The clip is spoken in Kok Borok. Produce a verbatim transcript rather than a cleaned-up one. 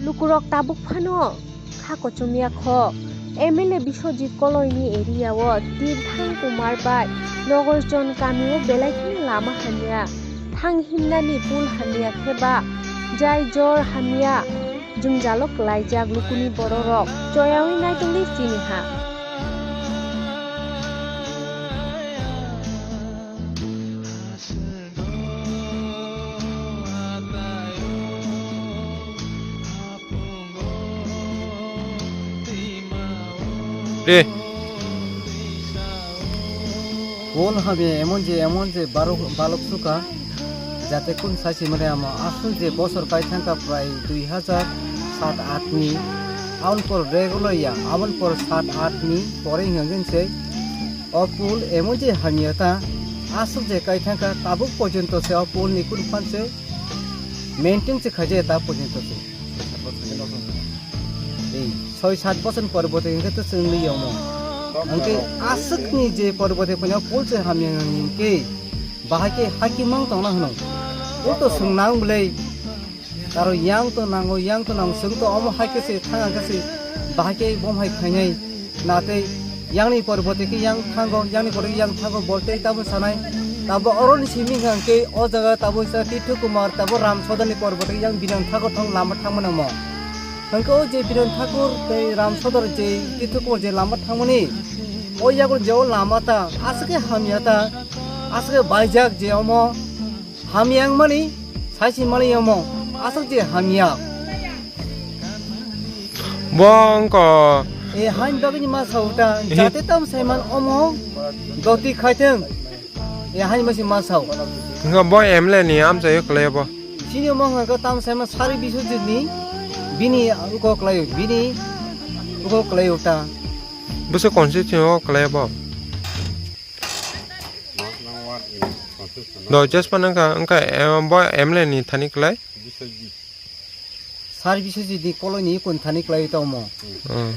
Lukurok tabuk phano kha kochomya kho. M L A Biswajit Koloini area o Tirthang Kumar bai Nogarchand kamio belai kheno lama hamya, thang himnani pul hamya khe ba jai jor hamya jwngjalo kwlaijak lukuni bororok choyaui naitongdi chini ha. Re. Pol hamya emon je, emon je barok, balok suka, jate kun sachi mane amo aswk je bosor kai thangka prai dui hazar sat at ni, aboni por regular ya, aboni por sat at ni pore hinga jeng se, o pol emon je hamya ta, aswk je kai thangka tabuk porjonto se o pol ni kun phan se maintain se khaje ta porjonto se. Ei, soi sat bosor ni porbote hingke to chwng li yomo. Hingke aswk ni je porbote phano pol se hamya hingke bahai ke haki mang tongna hwno. Pol to chwng nang bwlai. Karo yang to nango, yang to nango, chwng to omo hai khe se thang ang khe se bahai ke bom hai khainai. Natei yangni porbote khe yang thango, yangni porbote khe yang thango, bolte tabo sanai. Tabo oroni simi hwnkhe o jaga tabo sa Tirtho Kumar, tabo Ram Sodani porbote khe yang binang thago thang lama thangmani omo. Hwnkhe o je Biren Thakur tei Ram Sodor je Tirtho Kumar je lama thangmani, o yago je o lama ta aswk khe hamya ta, aswk khe baijak je omo. Hamya wngmani, saisi mani omo, aswk je hamya. Bo wngkha. E, hain bagwini ma sa uta, ehe, jate tam saiman omo, doti khaiteng. E, hain masi ma sa. Wngkha bo M L A ni amchaio kwlaiya bo. Chini omo wngkha tam saiman sari Biswajit ni, bini uko kwlaio, bini uko kwlaio ta. Bwswk constituency o kwlaiya bo. Do, just pa nangkha, wngkha, em, bo M L A ni thani kwlai? Biswajit. Sar Biswajit ni koloni kun thani kwlai tongmo. Hmm.